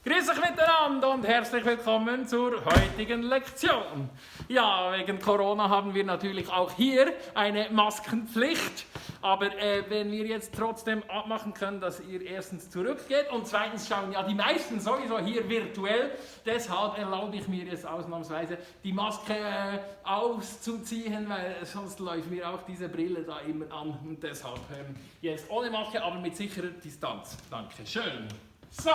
Grüß euch miteinander und herzlich willkommen zur heutigen Lektion. Ja, wegen Corona haben wir natürlich auch hier eine Maskenpflicht. Aber wenn wir jetzt trotzdem abmachen können, dass ihr erstens zurückgeht und zweitens schauen ja die meisten sowieso hier virtuell. Deshalb erlaube ich mir jetzt ausnahmsweise die Maske auszuziehen, weil sonst läuft mir auch diese Brille da immer an. Und deshalb jetzt ohne Maske, aber mit sicherer Distanz. Danke schön. So,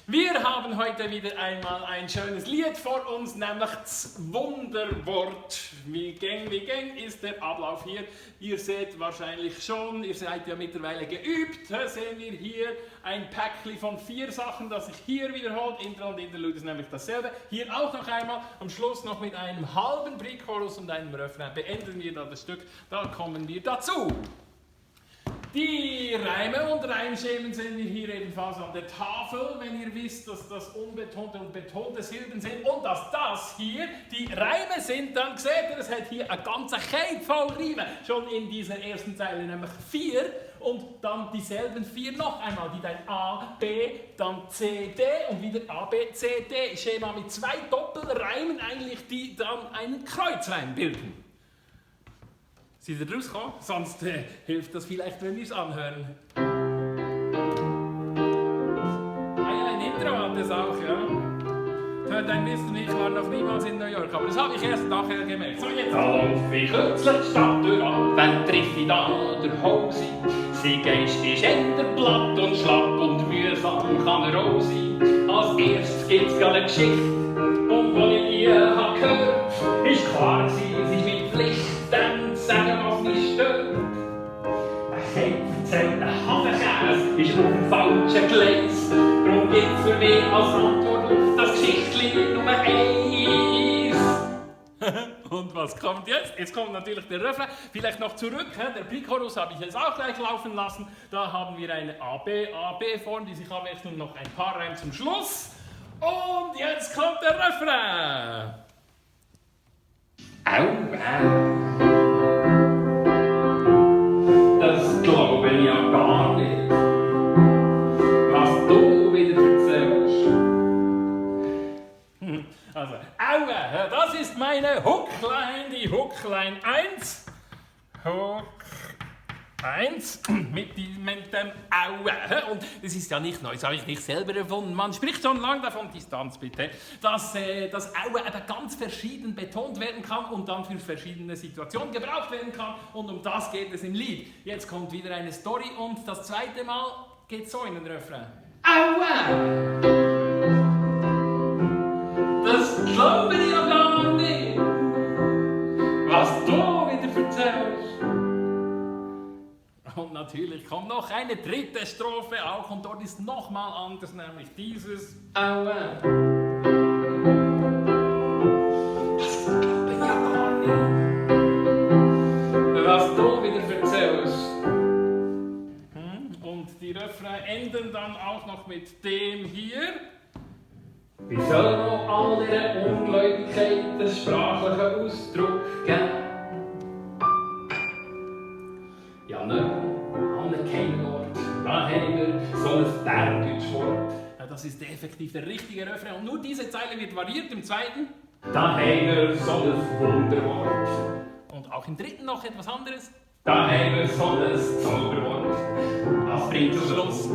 wir haben heute wieder einmal ein schönes Lied vor uns, nämlich das Wunderwort. Wie gäng ist der Ablauf hier? Ihr seht wahrscheinlich schon, ihr seid ja mittlerweile geübt. Da sehen wir hier ein Päckchen von 4 Sachen, das sich hier wiederholt. Intro und Interlude ist nämlich dasselbe. Hier auch noch einmal, am Schluss noch mit einem halben Pre-Chorus und einem Refrain beenden wir dann das Stück. Da kommen wir dazu. Die Reime und Reimschemen sehen wir hier ebenfalls an der Tafel, wenn ihr wisst, dass das unbetonte und betonte Silben sind und dass das hier die Reime sind, dann seht ihr, es hat hier eine ganze Kette voll Reime, schon in dieser ersten Zeile, nämlich 4 und dann dieselben 4 noch einmal, die dann A, B, dann C, D und wieder A, B, C, D, Schema mit 2 Doppelreimen eigentlich, die dann einen Kreuzreim bilden. Seid ihr rausgekommen? Sonst hilft das vielleicht, wenn wir es anhören. Ein Intro hat es auch, ja. Hört ein bisschen, ich war noch niemals in New York, aber das habe ich erst nachher gemerkt. So, jetzt. Da lauf ich kürzlich die Stadt durch, wenn triff ich da der Hose. Sein Geist ist eher platt und schlapp und mühsam kann er auch sein. Als erstes gibt's gerade eine Geschichte, und wo ich die habe gehört, ist klar, sie ist meine Pflicht, dann sagen, was mich stört. Ein erzählter Hafenkäse ist auf dem falschen Gleis. Darum gibt für mich als Antwort auf das Geschichtchen Nummer 1. Und was kommt jetzt? Jetzt kommt natürlich der Refrain. Vielleicht noch zurück. Der Pre-Chorus habe ich jetzt auch gleich laufen lassen. Da haben wir eine A-B-Form, die sich abwechseln. Noch ein paar Reime zum Schluss. Und jetzt kommt der Refrain. Das glaube ich ja gar nicht, was du wieder erzählst. Also, Aua, das ist meine Hookline, die Hookline 1. Hook 1 mit dem Aua. Und das ist ja nicht neu, das habe ich nicht selber erfunden. Man spricht schon lange davon, Distanz bitte, dass das Aua eben ganz verschieden betont werden kann und dann für verschiedene Situationen gebraucht werden kann. Und um das geht es im Lied. Jetzt kommt wieder eine Story und das zweite Mal geht so in den Refrain. Aua! Das glaube ich ja gar nicht, was du wieder erzählst. Und natürlich kommt noch eine dritte Strophe auch und dort ist nochmal anders, nämlich dieses Aua. Das glaube ich ja gar nicht, was du wieder erzählst. Und die Refrain enden dann auch noch mit dem hier. Wie soll noch all dieser Ungläubigkeit einen sprachlichen Ausdruck geben? Ja, nicht an keinem Ort. Da haben wir so ein bergdeutsches Wort. Ja, das ist effektiv der richtige Refrain und nur diese Zeile wird variiert im zweiten. Da haben wir so ein Wunderwort. Und auch im dritten noch etwas anderes. Da haben wir so ein Zauberwort. Das bringt zum Schluss.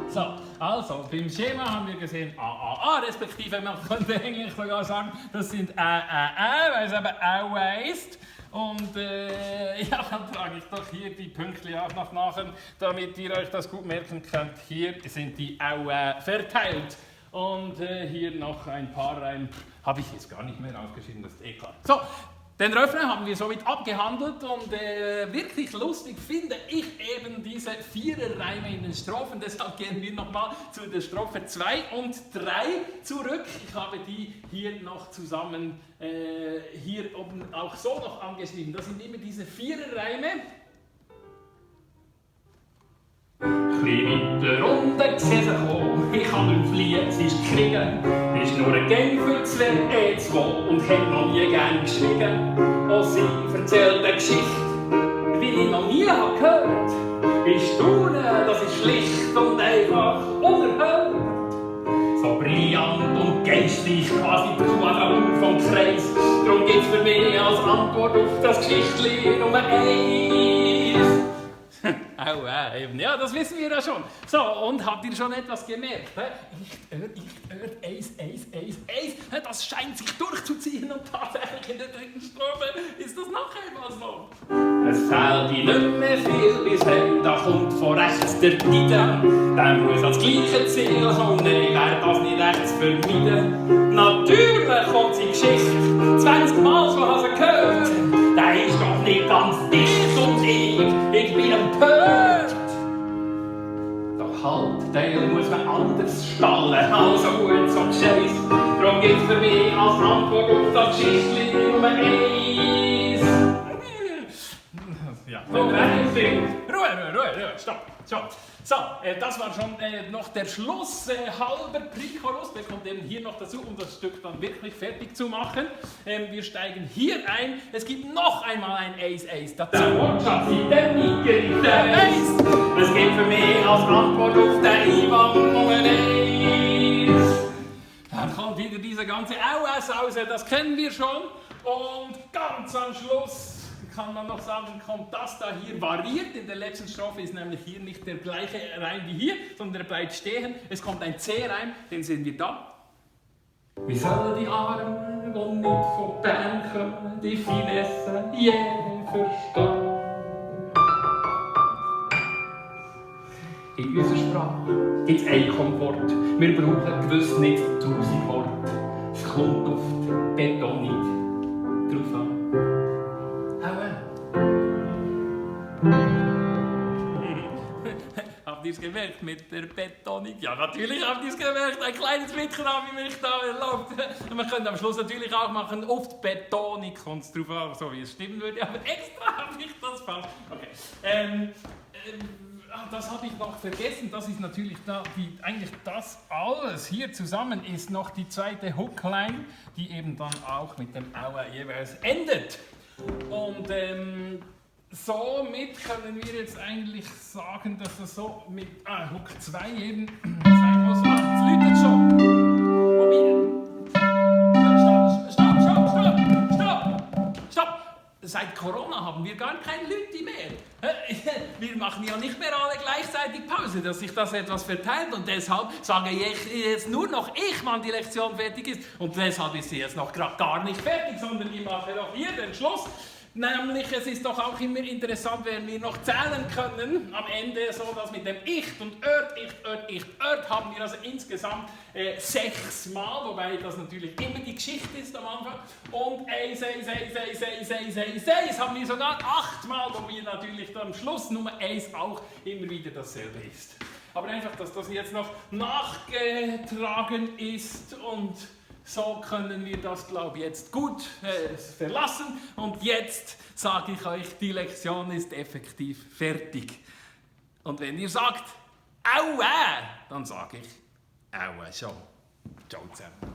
So, also beim Schema haben wir gesehen A, respektive man könnte eigentlich sogar sagen, das sind weil es eben Aua ist. Und ja, dann trage ich doch hier die Pünktchen auch noch nachher, damit ihr euch das gut merken könnt. Hier sind die Aua verteilt. Und hier noch ein paar Reime, habe ich jetzt gar nicht mehr aufgeschrieben, das ist eh klar. So, den Refrain haben wir somit abgehandelt und wirklich lustig finde ich eben diese 4er-Reime in den Strophen. Deshalb gehen wir nochmal zu der Strophe 2 und 3 zurück. Ich habe die hier noch zusammen, hier oben auch so noch angeschrieben. Das sind immer diese 4er-Reime. Klein weiter unten gesehen kommen, ich kann nicht fliehen, sie ist gekriegen. Ist nur ein Gang für 2 E2 und hat noch nie gern geschwiegen. Oh, sie erzählt eine Geschichte, wie ich noch nie gehört. Ich staune, das ist schlicht und einfach unerhört. So brillant und geistlich quasi der Quadrant vom Kreis. Darum gibt's für mich als Antwort auf das Geschichtli Nummer 1. Au, eben. Ja, das wissen wir ja schon. So, und habt ihr schon etwas gemerkt? Eis. Das scheint sich durchzuziehen und tatsächlich in der dritten Strophe ist das noch einmal so. Es fehlt die nicht mehr viel bis heim, da kommt von rechts der Dieter. Der muss ans gleiche Ziel, oh nein, wär das nicht rechts vermeiden. Natürlich kommt seine Geschichte, 20 Mal schon hast du gehört. Der ist doch nicht ganz dicht und ich bin empört. Doch halt, den muss man anders stallen, also gut, so gescheiss. Darum gibt's für mich als Antwort auf das Geschichtli Nummer 1. Ja. Ruhe, Stopp. So, das war schon noch der Schluss, halber Pre-Chorus, der kommt eben hier noch dazu, um das Stück dann wirklich fertig zu machen. Wir steigen hier ein, es gibt noch einmal ein Ace dazu. Der Wortschatz in der Niger, der Ace. Es gibt für mich als Antwort auf den Ivan Nummer 1. Dann kommt wieder diese ganze Aua-Sause, das kennen wir schon. Und ganz am Schluss kann man noch sagen, kommt das da hier variiert. In der letzten Strophe ist nämlich hier nicht der gleiche Reim wie hier, sondern er bleibt stehen. Es kommt ein C-Reim, den sehen wir da. Wie sollen die Armen, die nicht von Bern kommen, die Finesse je verstehen? In unserer Sprache gibt es ein Komfort. Wir brauchen gewiss nicht 1000 Worte. Es kommt auf die Betonung drauf an. Habt ihr es gemerkt mit der Betonung? Ja, natürlich habt ihr es gemerkt. Ein kleines Flicken habe ich mich da erlaubt. Man könnte am Schluss natürlich auch machen, auf die Betonung kommt es drauf an, so wie es stimmen würde. Aber extra habe ich das falsch. Okay. Das habe ich noch vergessen. Das ist natürlich da, eigentlich das alles hier zusammen ist noch die zweite Hookline, die eben dann auch mit dem Aua jeweils endet. Und somit können wir jetzt eigentlich sagen, dass das so mit Hook 2 eben sein muss. Es läutet schon. Stopp! Seit Corona haben wir gar kein Lüti mehr. Wir machen ja nicht mehr alle gleichzeitig Pause, dass sich das etwas verteilt. Und deshalb sage ich jetzt nur noch wann die Lektion fertig ist. Und deshalb ist sie jetzt noch gar nicht fertig, sondern ich mache noch hier den Schluss. Nämlich, es ist doch auch immer interessant, wenn wir noch zählen können. Am Ende so, dass mit dem Icht und Ört haben wir also insgesamt 6 Mal, wobei das natürlich immer die Geschichte ist am Anfang. Und Eis haben wir sogar 8 Mal, wo wir natürlich dann am Schluss Nummer 1 auch immer wieder dasselbe ist. Aber einfach, dass das jetzt noch nachgetragen ist und so können wir das, glaube ich, jetzt gut verlassen. Und jetzt sage ich euch, die Lektion ist effektiv fertig. Und wenn ihr sagt, Aua, dann sage ich, Aua schon. Ciao zusammen.